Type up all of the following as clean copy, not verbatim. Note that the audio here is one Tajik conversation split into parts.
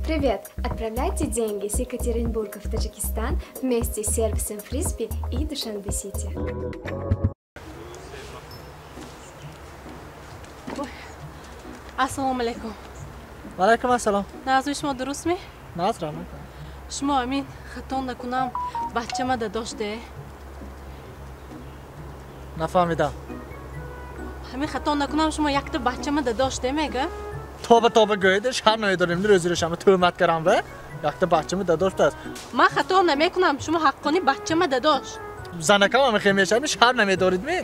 Привет! Отправляйте деньги с Екатеринбурга в Таджикистан вместе с сервисом Фрисби и Душанбе Сити. Ассалому алайкум. Ва алайкум ассалом. Назми шумо дуруст ми? Наз раҳмат. Шумо амин хато накунам бачама дадоште? Нафаҳмидам. Ҳамин хато накунам шумо якта бачама дадоште мега? Тоба тоба гӯед, шарм намедорем рӯзи шама тӯҳмат карам ва якта бачама дадоштааст. Ман хато намекунам, шумо ҳаққони бачама дадош. Занакам ҳам мешавам, шарм намедорид ми?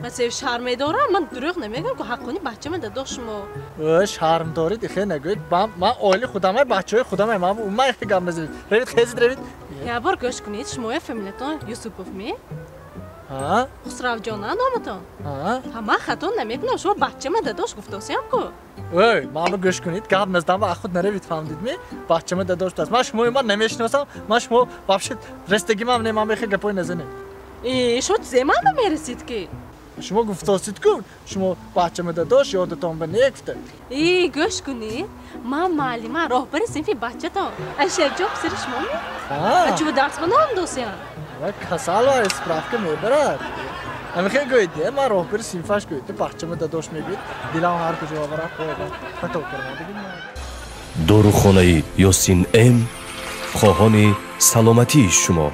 Ман сев шарм медорам, ман дурӯғ намегӯям ки ҳаққони бачама дадош шумо. Э, шарм дорид, ихе нагӯед. Ман оили худамай, бачаҳои худамай, ман умуман ихе гап назанед. Равид, хезид, равид. Як бор гӯш кунед, шумоя фамилиятон Юсупов ми? Ҳа? Хусравҷона номатон? Ҳа? Ҳа, ман хато намекунам, шумо бачама дадош гуфтосиям ку. Ой, ману гӯш кунед, гап наздан ва худ наравид, фаҳмидид ми? Бачама дадоштааст. Ман шумои ман намешиносам, ман шумо вообще рестагимам не, ман бехе гапой назанед. Э, шумо чизе ман ба мерасид ки? Шумо гуфтосид ку, шумо бачама дадош ёдатон ба не гуфта. Э, гӯш кунед, ман муаллима, роҳбари синфи бачатон. Ашерҷон писари шумо ми? Ҳа. Чӯ дарс ба ном досиям? Ва касал ва справка мебарад. Ҳамихе гӯед, ман роҳбари синфаш гӯед, бачама дадош мегӯед, дилам ҳар куҷо оварад, хато кардам. Дорухонаи Ёсин М хоҳони саломатии шумо.